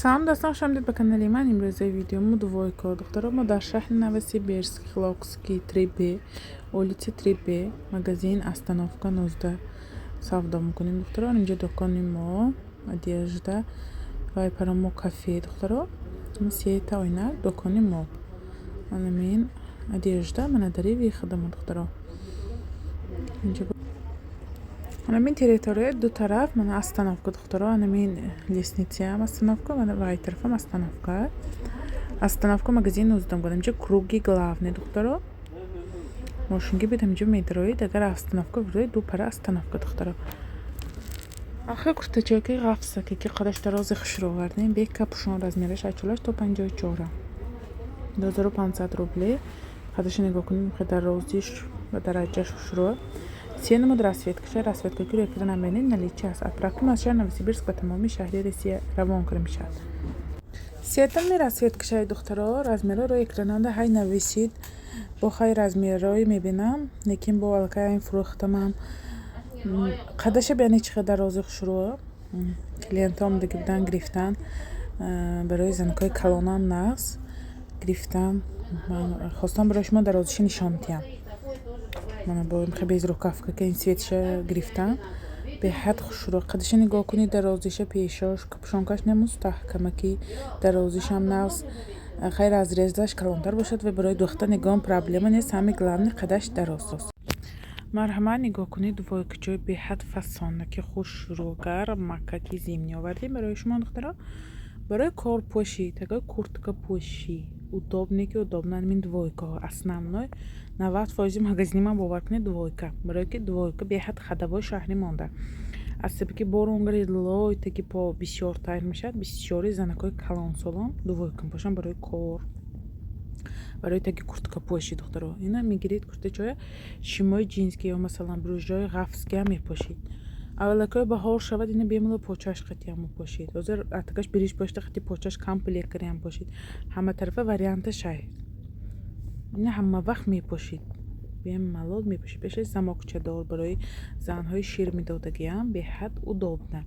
Салом дӯстон, хуш омадед ба канали ман. Имрӯзаи видеомо двойка. Духтаро, мо дар шаҳри Новосибирск, Хилокский 3Б, улица 3Б, магазин остановка 19 савдо мекунем, духтаро. Инҷо дукони мо, одежда ва парамо кафе, духтаро. Сета оина дукони мо. Анамин одежда, мана дари выходамо, духтаро. Инҷо анамин территория ду тараф мана остановка, духтаро. Анамин лестницаам остановка, мана вай тарафам остановка. Остановка магазин 19 будам. Инҷо круги главный, духтаро. Мошинги бид ҳаминҷо медароед, агар остановка бироед, ду пара остановка, духтаро. Ахир куртачаки ғафсаке ки қадаш дарози хушро овардем, бе капюшон, размераш аз 48 то 54. 2500 рубле. Қадаша нигоҳ кунед, хеле дарозиш ва дараҷаш хушро. Се намуд расцветкаша, расцветка ки рӯи экран мебинед, наличие ҳаст. Отправка аз шаҳри Новосибирск ба тамоми шаҳри Россия равон карда мешавад. Сетами расцветкашаи, духтаро, размерҳо рӯи экрананда ҳай нависид. Бо хай размерҳое мебинам, лекин бо аллакай айн фурӯхтамам. Қадаша бинед, чӣ қадар дарози хушрӯ. Клиентҳо омадаги будан, гирифтан. Барои занакҳои калонам нағз гирифтан. Ман хостам барои шумо дарозиша нишон диҳам. Мана бо хеле безрукавка ки ин цветша гирифтан. Беҳад хушрӯ. Қадаша нигоҳ кунед, дарозиша, пешош, капюшонкаш не мустаҳкамаки, дарозишам нағз. Хайр, разрезаш калонтар бошад ва барои духта нигоҳам проблема нест, ҳами главный қадаш дароз. Марҳамат, нигоҳ кунед, двойкачои беҳад фасоннаки хушрӯ, гармакаки зимний овардем барои шумо, духтаро. Барои кор пӯшӣ, такой куртка пӯшӣ, удобный ки удобно. Ҳамин двойкаҳо основной 90% магазини ман, бовар кунед, двойка. Барое ки двойка беҳад ходовой шаҳрӣ монда. Аз сабаби ки боронгари лой таги по бисёртар мешавад, бисёри занакҳои калонсолон двойка мепӯшанд барои кор, барои таги куртка пӯшӣ, духтаро. Ина мегиред куртачоя, шимои ҷински ё масалан брюжои ғафскиам мепӯшед. Аввалакҳои баҳор шавад, ина бемалол почаш қатиам мепӯшед. Ҳозир атакаш бириш пошта қати почаш комплект кариам пӯшед. Ҳама тарафа варианташ ҳай. Ина ҳама вақт мепӯшед. Бемалол мепӯшед. Пешаш замокчадор барои занҳои шир медодагиам беҳад удобно.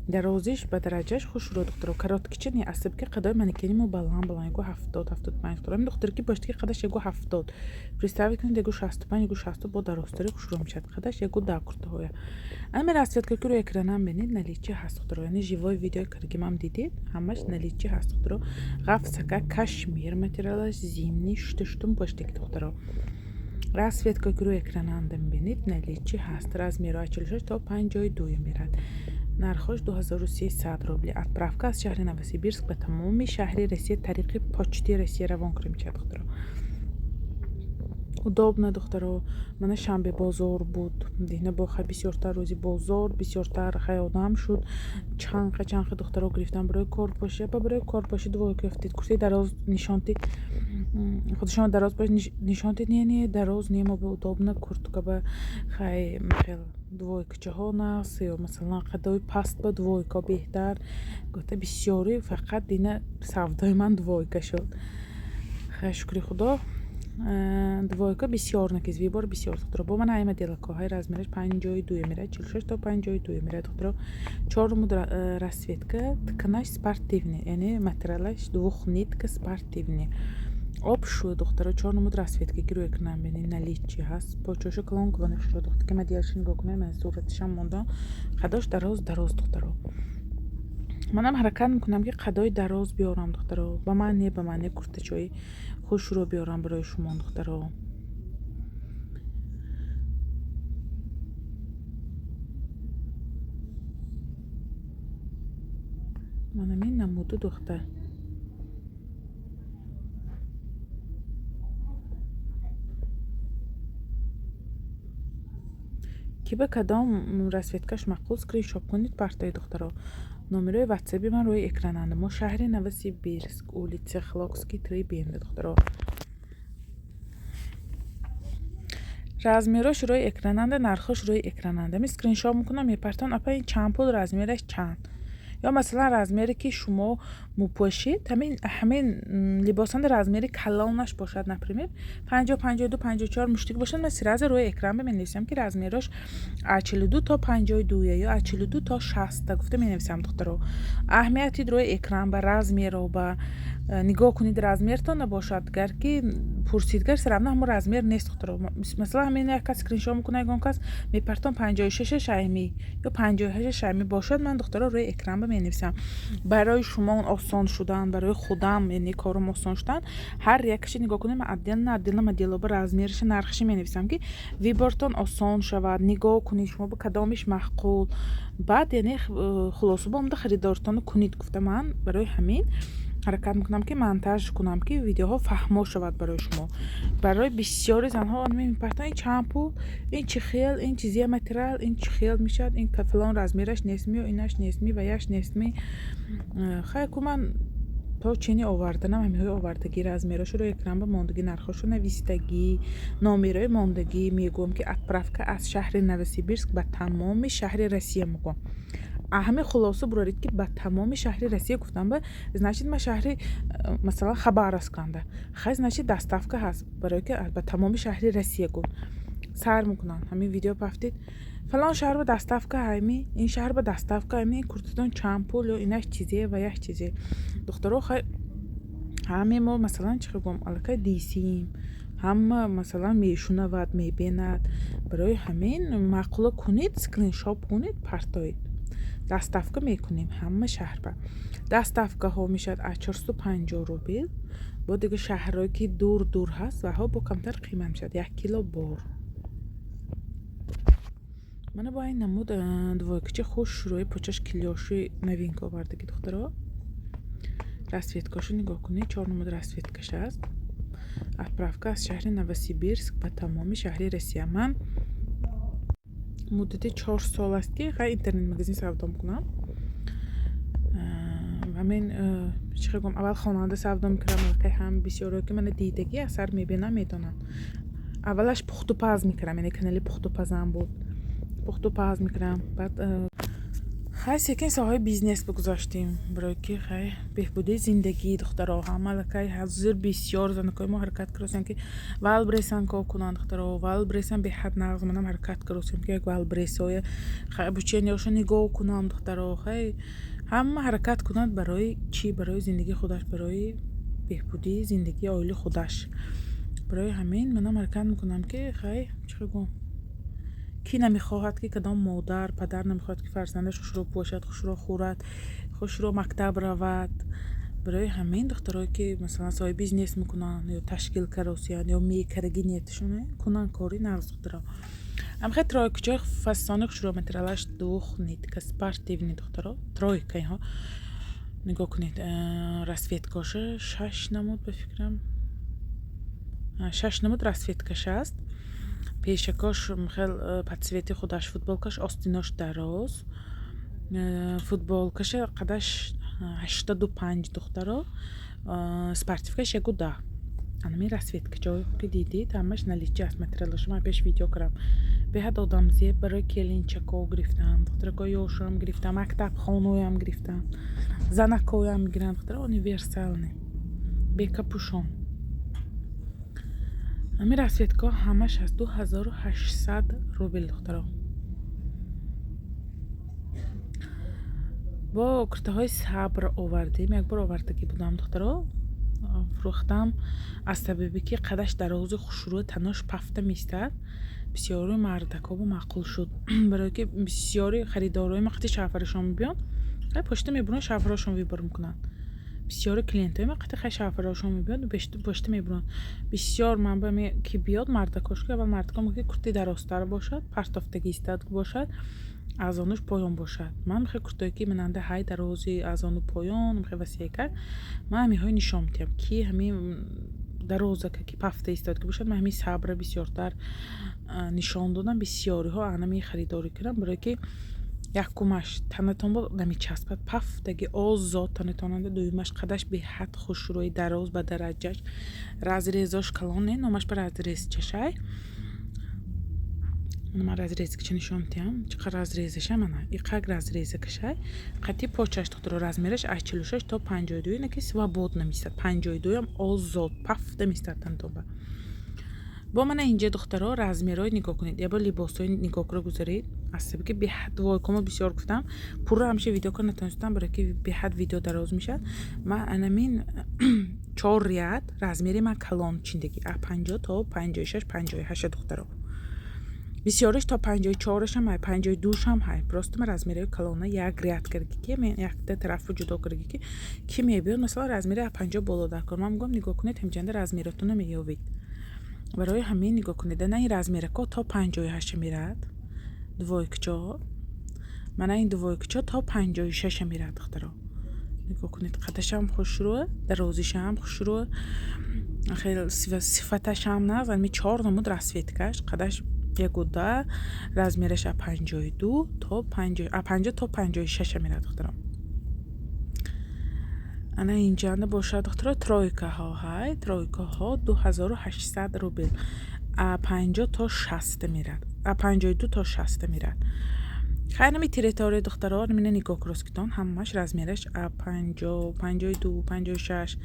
Дарозиш ба дараҷаш хушрӯ, духтаро. Короткича не, аз сабаби ки қадои манекени мо баланд баланд, ягу 70, 75, духтаро. Ҳамин духтаре ки пошти ки қадаш ягу 70. Представить кунед, ягу 65, ягу 60 бо дарозтари хушрӯ мешавад. Қадаш ягу 10 куртаҳоя. Ҳамин расцветка ки рӯи экранам бинед, наличие ҳаст, духтаро. Яъне живой видео кардагимам дидед, ҳамаш наличие ҳаст, духтаро. Ғафсака кашмир материалаш зимний шута-шутум поштаги, духтаро. Расцветка ки рӯи экрананда мебинед, наличие ҳаст. Размерҳо аз 46 то 52 мерад. Нархош 2300 рубли. Отправка аз шаҳри Новосибирск ба тамоми шаҳри Россия тариқи почти Россия равон карда мешавад, духтаро. Удобно, духтаро. Мана шанбе бозор буд. Дина бо хай бисёртар рӯзи бозор, бисёртар хай одам шуд. Чанқа чанқа духтаро гирифтан барои корпошӣ. Ба барои корпошӣ двойка ёфтед. Куртаи дароз нишон дид. Худашон дароз бош нишон дид. Не, не, дароз не, мо удобно куртка ба хай хел двойкачаҳо нағз ё масалан қадои паст ба двойка беҳтар. Гуфта бисёри фақат дина савдои ман двойка шуд. Хай, шукри худо, двойка бисёр накиз, выбор бисёр, духтаро. Бо ман ай моделакҳои размераш 52 мерад, 46 то 52 мерад, духтаро. Чор намуд расцветка, тканаш спортивный, яъне материалаш двухнитка спортивный. Об шуд, духтаро, чор намуд расцветка ки рӯи экран бинед, наличие ҳаст. Почоша калон калони хушро, духтар, ки моделашо нигоҳ кунед, ман сураташам мондам. Қадош дароз дароз, духтаро. Манам ҳаракат мекунам, ки қадои дароз биёрам, духтаро. Ба ман не, ба ман не, куртачои хушрӯ биёрам барои шумо, духтаро. Манамин намуду, духтар. Ки ба кадом расцветкаш маъқул, скриншот кунед, партои, духтаро. Номерои ватсаби ман рӯи экрананд. Мо шаҳри Новосибирск, улица Хилокский 3Б, духтаро. Размерош рӯи экрананда, нархош рӯи экрананда. Ми скриншот мекунам, мепартон. Апа, ин чанд пул, размераш чанд? Ё масалан, размере ки шумо мепӯшед, ҳамин либосанда размери калонаш бошад, например, 50, 52, 54 муштик бошад, ман сразу рӯи экран менависам, ки размерош аз 42 то 52 ё аз 42 то 60 гуфта менависам. Духтаро, аҳамияти рӯи экран ба размеро ба нигоҳ кунед. Размертон набошад, гар ки пурсидгар, всё равно ҳамон размер нест. Духтаро, масалан, ҳамин як кас скриншот мекунад, ягон кас мепартон, 56 шайми ё 58 шайми бошад, ман, духтаро, рӯи экран ба менависам. Барои шумо осон шудан, барои худам, яъне корам осон шудан, ҳар якаши нигоҳ кунед, ман отдельно отдельно моделоба размераша, нархаши менависам, ки выбортон осон шавад. Нигоҳ кунед, шумо ба кадомиш маъқул, баъд яъне хулоса ба омада харидоритонро кунед гуфта, ман барои ҳамин ҳаракат мекунам, ки монтаж кунам, ки видеоҳо фаҳмо шавад барои шумо. Барои бисёри занҳо мепартанд: ин чанд пул, ин чӣ хел, ин чизия материал, ин чӣ хел мешавад, ин фалон размераш нестми ё инаш нестми, ваяш нестми. Хай ку, ман то чини оварданам, ҳамиҳои овардагӣ, размерошо рӯи экран ба мондагӣ, нархҳошо навистагӣ, номерои мондагӣ. Мегӯям, ки отправка аз шаҳри Новосибирск ба тамоми шаҳри Россия мегӯям. Ҳамин хулоса бураред, ки ба тамоми шаҳри Россия гуфтам, ба значит, ман шаҳри масалан, Хабаровсканда, хай, значит, доставка ҳаст, барое ки ба тамоми шаҳри Россия гуфт. Сар мекунанд, ҳамин видео пафтид, фалон шаҳр ба доставка ҳайми, ин шаҳр ба доставка ҳайми, ин куртатон чанд пул ё инаш чизе ва як чизе. Духтаро, хай, ҳаме мо, масалан, чӣ гӯям, аллакай дисим, ҳама, масалан, мешунавад, мебинад. Барои ҳамин маъқула кунед, скриншот кунед, партоед, доставка мекунем ҳама шаҳрба. Доставкаҳо мешавад аз 450 рубл. Бо дигар шаҳрҳое ки дур дур ҳаст, ваҳо бо камтар қимат мешавад, 1 кило бор. Мана бо ин намуд двойкачи хушрӯи, почаш клёши, новинка овардаги. Духтаро, расцветкашо нигоҳ кунед, чор намуд расцветкаш аст. Отправка аз шаҳри Новосибирск ба тамоми шаҳри Россия. Ман муддати 4 сол аст, ки хай, интернет-магазин савдо мекунам. Ҳамин, чӣ гӯям, аввал хонанда савдо мекардам. Аллакай ҳам бисёрое ки мана дидагӣ, асар мебинам, медонанд. Аввалаш пухтупаз мекардам, яъне канали пухтупазам буд, пухтупаз мекардам. Баъд хай, секин соҳаи бизнес бигузоштем, барое ки, хай, беҳбудии зиндагӣ. Духтаро, ҳама аллакай ҳозир бисёр занакои мо ҳаракат каросем, ки Вайлдберрисан кор кунанд. Духтаро, Вайлдберрисам беҳад нағз. Манам ҳаракат каросем, ки як Вайлдберрисҳоя, хай, обучениеҳошо нигоҳ кунам. Духтаро, хай, ҳама ҳаракат кунад. Барои чӣ? Барои зиндагии худаш, барои беҳбудии зиндагии оилаи худаш. Барои ҳамин манам ҳаракат мекунам, ки, хай, чӣ гӯям, кӣ намехоҳад, ки кадом модар, падар намехоҳад, ки фарзандаш хушрӯ пӯшад, хушрӯ хӯрад, хушрӯ мактаб равад? Барои ҳамин духтарое ки, масалан, соҳиби бизнес мекунанд ё ташкил каросиянд ё мекарагӣ нияташон кунанд, кори нағз. Духтаро, ҳамхел тройкачои фасони хушрӯ, материалаш двухнитка, спортивный. Духтаро, тройка инҳо, нигоҳ кунед, расцветкаша шаш намуд, ба фикрам, шаш намуд расцветкаш аст. Пешакош хел по цвети худаш, футболкаш остинош дароз, футболкаша қадаш 85, духтаро, спортивкаш 1,10. Анами расцветка ҷое ки дидид, ҳамаш наличии аст. Материалашо ман пеш видео кардам. Беҳад одамзеб, барои келинчако гирифтам, духтаракои ёшам гирифтам, мактабхоноям гирифтам, занакоям мегиранд. Духтара, универсальный, бе капюшон. Ҳамин расцветкаҳо ҳамаш аст, 2800 рубл. Духтаро, бо куртаҳои сабр овардем. Якбор овардагӣ будам, духтаро, фурӯхтам, аз сабабе ки қадаш дарози хушрӯ, танош пафта меистад. Бисёри мардакобо маъқул шуд, барое ки бисёри харидорои ма қати шавҳарашон мебиёнд, пошта мебуранд, шавҳарошон выбор мекунанд. Бисёри клиентҳои ма қати, хай, шавҳарошон мебиёнд, пошта мебуранд. Бисёр ман ба ки биёд мардакош, ки аввал мардако мегӯяд, ки курти дарозтар бошад, партофтагӣ истад бошад, аз зонуш поён бошад. Ман мехоҳ куртое ки минанда ҳай дарози, аз зону поён, мехоҳ васеъка, ман ҳаминҳои нишон медиҳам, ки ҳамин дарозака, ки пафта истод ки бошад. Ман ҳамин сабра бисёртар нишон додам, бисёриҳо анами харидорӣ кунам, барое ки якумаш танатон бо намечаспад, пафтаги озод танатонанда, дуюмаш қадаш беҳад хушрӯи, дароз, ба дараҷаш, разрезош калон, не, номаш ба разрезчашай. Ман разрезикча нишон медиҳам, чӣ қадр разрезаша. Мана иқак разреза кашай қати почаш, духтаро. Размераш аз 46 то 52, ине ки свободно меистад, 52ам озод пафта меистад тантоба. Бо мана инҷа, духтаро, размерҳои нигоҳ кунед. Ябо либосҳои нигоҳро гузаред. Аз сабаби ки беҳад двойкамо бисёр гуфтам, пурра ҳамеша видео кар натонистам, барое ки беҳад видео дароз мешавад. Ман анамин чор ряд размери ман калон чиндагӣ, а 50 то 56, 58, духтаро. Бисёриш то 54-ашам ҳай, 52-шам ҳай. Просто ман размерҳои калона як ряд кардаги, ки якта тарафу ҷудо кардаги, ки мебиёд, масалан, размери а 50 боло дар кор. Ман мегӯям, нигоҳ кунед, ҳамҷанда размеротонро меёбед. Барои ҳамин нигоҳ кунед, ана ин размерако то 58-а мерад двойкачо. Мана ин двойкачо то 56-а мерад, духтаро. Нигоҳ кунед, қадашам хушрӯ, дарозишам хушрӯ, хел сифаташам нағз. Ами чор намуд расцветкаш, қадаш ягуда, размераш а 52 то а 50 то 56-а мерад, духтаро. Ана инҷанда бошад, духтаро, тройкаҳо ҳай. Тройкаҳо 2800 рубл, а 50 то 60 мерад, а 52 то 60 мерад. Хайр, нами территория, духтаро, мина нигоҳ куроскитон, ҳамаш размераш а 50, 52, 56,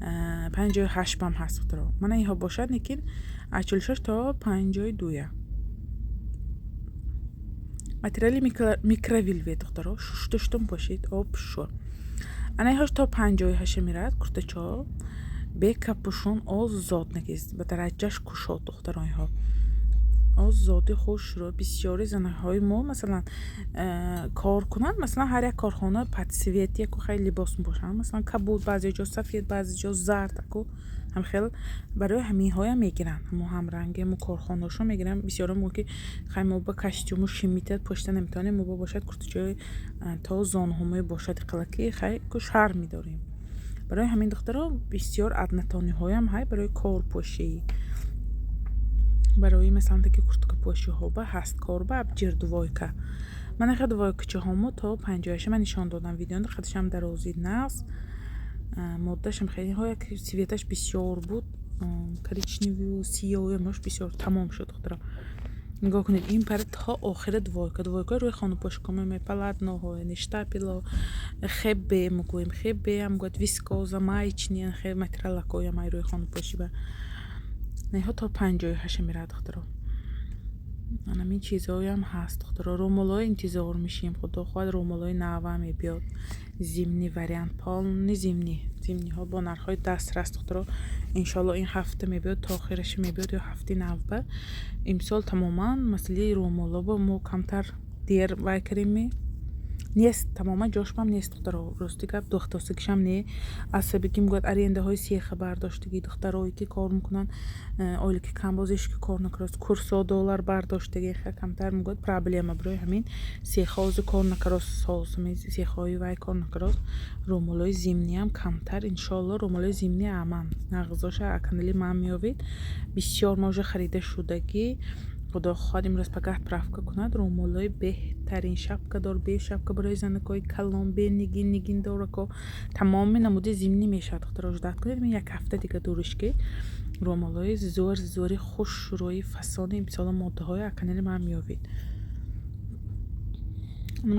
58 бам ҳаст, духтаро. Мана инҳо бошад, лекин аз 46 то 52-я. Материали микровелвет, духтаро, шушта шутум бошед, об шур. Ана инҳош то 58 мерад куртачо, бе капюшон, озод нагиз, ба дараҷаш кушод, духтаро. Инҳо озоди хушрӯ. Бисёри занаҳои мо, масалан, кор кунанд, масалан, ҳар як корхона под цвет яку хеле либос мепӯшанд, масалан, кабуд, баъзе ҷо сафед, баъзе ҷо зард, аку ҳамхел. Барои ҳаминҳоям мегиранд, ҳамо ҳамранги мо корхонаошон мегиранд. Бисёро мегӯянд, ки хай, мо ба костюму шимита пӯшида наметавонем, мо ба бошад куртачои то зонуҳомое бошад иқалаки, хай ку шарм медорем. Барои ҳамин, духтаро, бисёр однотонныйҳоям ҳай барои корпӯшӣ, барои, масалан, таки курткапӯшиҳо ба ҳаст, корба абҷир двойка. Мана двойкачаҳомо то 58 ман нишон додам видеода. Қадашам дарози нағз, моддашам хеле як цветаш бисёр буд, коричневую, сиёҳу бисёр тамом шуд, духтаро. Нигоҳ кунед, ин пара то охира двойка, двойка рӯи хонапошкома мепалатноҳо, яъне штапело, хебе мегӯем, хебеам гӯяд, вискоза, маечный хе материалакоям ай рӯи хонапошиба. Неҳо то 58 меравад, духтаро. Анамин чизҳоям ҳаст, духтаро. Румолҳои интизор мешием, худо хоҳад, румолҳои нава мебиёд, зимний вариант, полный зимний. Зимнийҳо бо нархҳои дастрас, духтаро. Иншоалло, ин ҳафта мебиёд, то охираша мебиёд ё ҳафтаи навба. Имсол тамоман масъалаи румолҳо бо мо камтар дер вай кардем, нест, тамоман ҷошбам нест, духтаро. Рости гап, духтосагишам не, аз сабаби ки мегӯяд, арендаҳои сеха бардоштагӣ, духтарое ки кор мекунанд, ойлики кам бозиш ки кор накард, курсо доллар бардоштагӣ, камтар мегӯяд, проблема. Барои ҳамин сеха ҳозир кор накард, сехаҳои вай кор накард. Румолҳои зимниам камтар. Иншоалло, румолҳои зимний аман нағзоша канали ман меёвед. Бисёр ма уже харида шудагӣ. Худо хоҳад, имрӯз пагаҳ отправка кунад. Румолҳои беҳтарин, шапкадор, бешапка, барои занакҳои калон, бе нигин, нигиндорако, тамоми намуди зимний мешавад, духтаро. Ждать кунед, як ҳафта дига дуриш, ки румолҳои зӯр зӯри хушрӯи фасони имсола моддаҳои канали ман меёвед.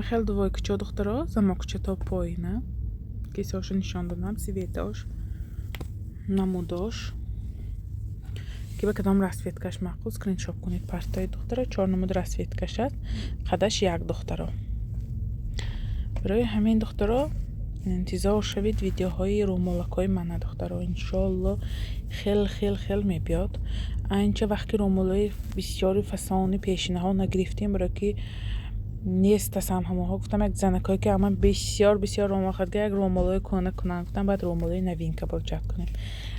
Хел двойкачо, духтаро, замокча то поина, кисоша нишон додам, цветош, намудош. Ки ба кадом расцветкаш маъқул, скриншот кунед, партои, духтаро. Чор намуд расцветкаш аст, қадаш як, духтаро. Барои ҳамин, духтаро, интизор шавед видеоҳои румолакҳои мана, духтаро. Иншоалло, хел хел хел мебиёд. Анча вақт ки румолҳои бисёри фасони пешинаҳо нагирифтем, барое ки нестасам ҳамоҳо. Гуфтам, як занакҳое ки ама бисёр бисёр румол харида, як румолҳои кӯҳна кунанд. Гуфтам, бояд румолҳои новинка получать кунем.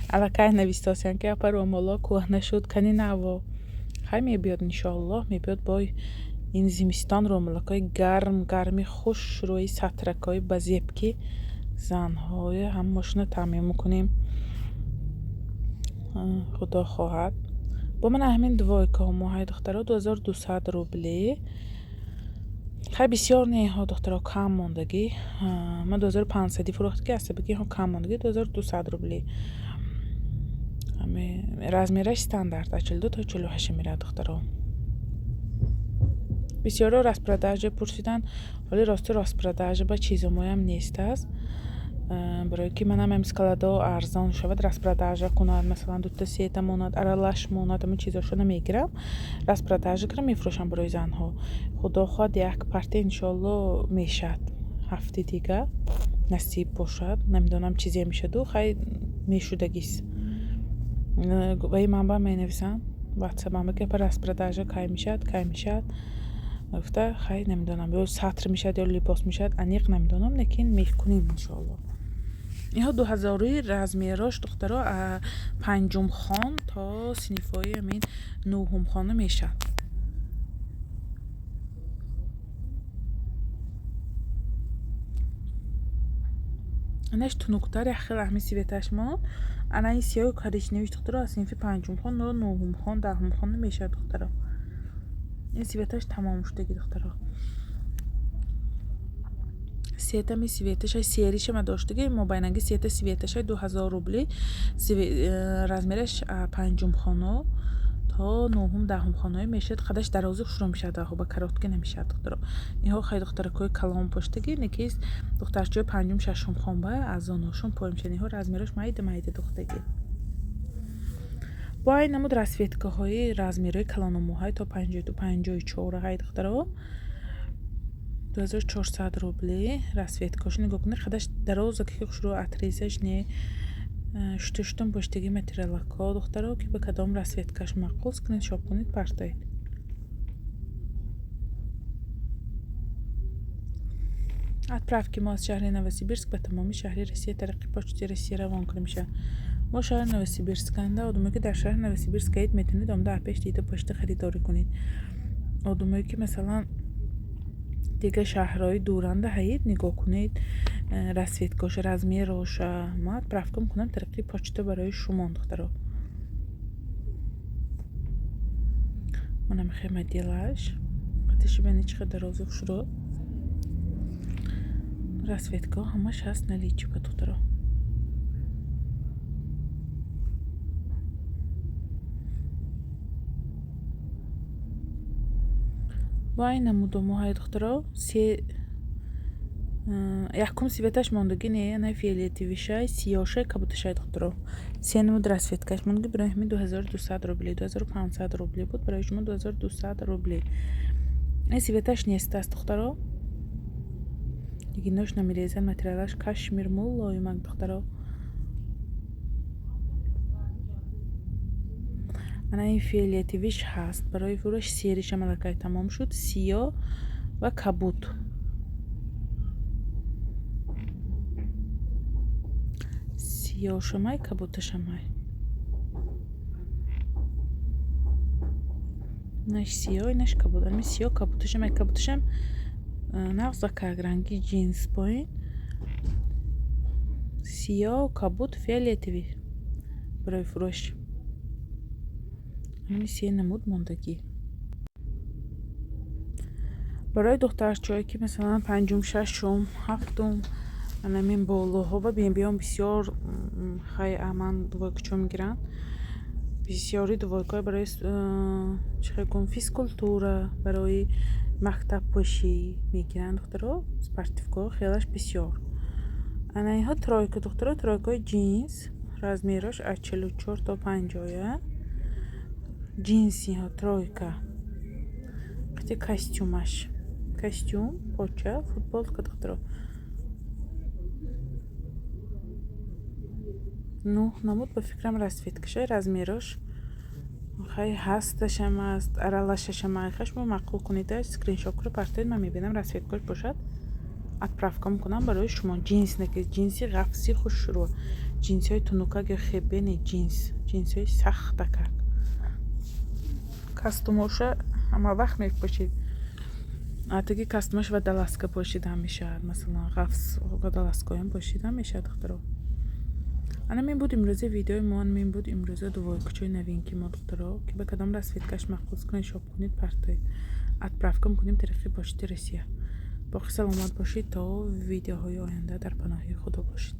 Аллакай навистосиям, ки апа, румолҳо кӯҳна шуд, кани наво? Хай, мебиёд, иншоаллоҳ, мебиёд. Бой ин зимистон румолакҳои гарм гарми хушрӯи сатракҳои базеб, ки занҳои ҳамашонро таъмин мекунем, худо хоҳад. Бо ман ҳамин двойкаҳо моҳаи, духтаро, 2200 рубле. Хай, бисёр неҳо, духтаро, кам мондагӣ. Ман 2500-ӣ фурӯхта, ки аз сабаби инҳо кам мондагӣ, 2200 рубле. Размераш стандарт аз 42 то 48 меравад, духтаро. Бисёро распродажа пурсиданд. Ҳоли рости распродажа ба чизомоям нест аст. Барое ки манам ам складо арзон шавад, распродажа кунад, масалан, дута сета монад, аралаш монад, ҳамин чизошо намегирам. Распродажа кунам, мефурӯшам барои занҳо. Худо хоҳад, як партия иншоалло мешавад. Ҳафти дига насиб бошад. Намедонам, чизе мешаду, хай, мешудагист. Ваи манба менависанд ватсапам, ки апа, распродажа кай мешавад, кай мешавад гуфта. Хай, намедонам, ё сатр мешавад, ё либос мешавад, аниқ намедонам, лекин мекунем иншоалло. Инҳо 2000-и, размерош, духтаро, панҷум хон то синифҳои ҳамин нӯҳум хона мешавад. Инаш тунуктар, як хел ҳамин цветаш монд. Ана ин сиёҳу коричневиш, духтаро, аз синфи панҷум хон, нӯҳум хон, 10-ум хона мешавад, духтаро. Ин цветаш тамом шудаги, духтаро. Сетами цветаша, серишама доштаги, мобайнаги сета цветаша 2000 рубли, размераш панҷум хоно то нӯҳум, 10-ум хонаҳо мешавад. Қадаш дарози хушро мешавад, ба короткий намешавад, духтаро. Инҳо хай духтаракҳои калон поштаги, некист духтарчаҳои панҷум, шашум хон ба аз оношон пой мешавад. Инҳо размерош майда майда духтаги. Бо айн намуд расцветкаҳои размерҳои калономоҳай то 52, 54 ҳай, духтаро, 2400 рубли. Расцветкаҳошо нигоҳ кунед, қадаш дароза, ки хушрӯ, отрезаш не, шута шутам поштаги материалакҳо, духтаро. Ки ба кадом расцветкаш маъқул, скриншот кунед, партоед. Отправки мо аз шаҳри Новосибирск ба тамоми шаҳри Россия тариқи Почти Россия равон карда мешавад. Мо шаҳри Новосибирсканда. Одамое ки дар шаҳри Новосибирск аед, метавонед омада пеш дида пошта харидорӣ кунед. Одамое ки, масалан, дигар шаҳрҳои дуранда ҳаед, нигоҳ кунед расцветкаоша, размероша, ман отправка мекунам тариқи почта барои шумо, духтаро. Манам хе моделаш қатиши, бинед, чӣ қадр дарозу хушрӯ. Расцветкаҳо ҳамаш ҳаст наличии ба, духтаро. Бо айн намудомоҳай, духтаро, се якум цветаш мондагӣ не, ана фиолетовишай, сиёшай, кабуташай, духтаро. Се намуд расцветкаш мондагӣ. Барои ҳамин 2200 рубли, 2500 рубли буд, барои шумо 2200 рубли. Ин цветаш нест аст, духтаро. Нигинош намерезад, материалаш кашмир, мулоимак, духтаро. Ана ин фиолетовиш ҳаст барои фурӯш, серишам аллакай тамом шуд, сиёҳ ва кабуд. Сиёҳшамай, кабуташамай. Инаш сиёҳ, инаш кабуд. Ами сиёҳ, кабуташамай, кабуташам нағз закак, ранги ҷинс поин. Сиёҳ, кабуд, фиолетовый барои фурӯш. Ҳамин се намуд мондагӣ. Барои духтарчаҳое ки, масалан, панҷум, шашум, ҳафтум, анамин болоҳо ба биён бисёр хай ман двойкачо мегиранд. Бисёри двойкаҳо барои чӣ хел гӯям, физкультура, барои мактабпӯшӣ мегиранд, духтаро, спортивкаҳо хелаш бисёр. Ана инҳо тройка, духтаро, тройкаҳои ҷинс, размерош аз 44 то 50-я. Ҷинс инҳо тройка. Қити костюмаш. Костюм, поча, футболка, духтаро. Нӯҳ намуд ба фикрам расцветкашай, размерош хай ҳасташам аст, аралашашам хай, шумо маъқул кунед, скриншот кунед, партоед, ман мебинам, расцветкаш бошад, отправка мекунам барои шумо. Ҷинс наки ҷинси ғафси хушрӯ, ҷинсҳои тунукак ё хебе не, ҷинс, ҷинсҳои сахтакак. Костюмоша ҳама вақт мепӯшед. Атаги костюмаш водолазка пӯшида мешавад, масалан, ғафс водолазкаҳоям пӯшида мешавад, духтаро. Ана мин буд имрӯзи видеои мо, ана мин буд имрӯза двойкачои новинки мо, духтаро. Ки ба кадом расцветкаш маъқул, скриншот кунед, партоед. Отправка мекунем тариқи Почти Россия. Боқӣ саломат бошед, то видеоҳои оянда дар паноҳи Худо бошед.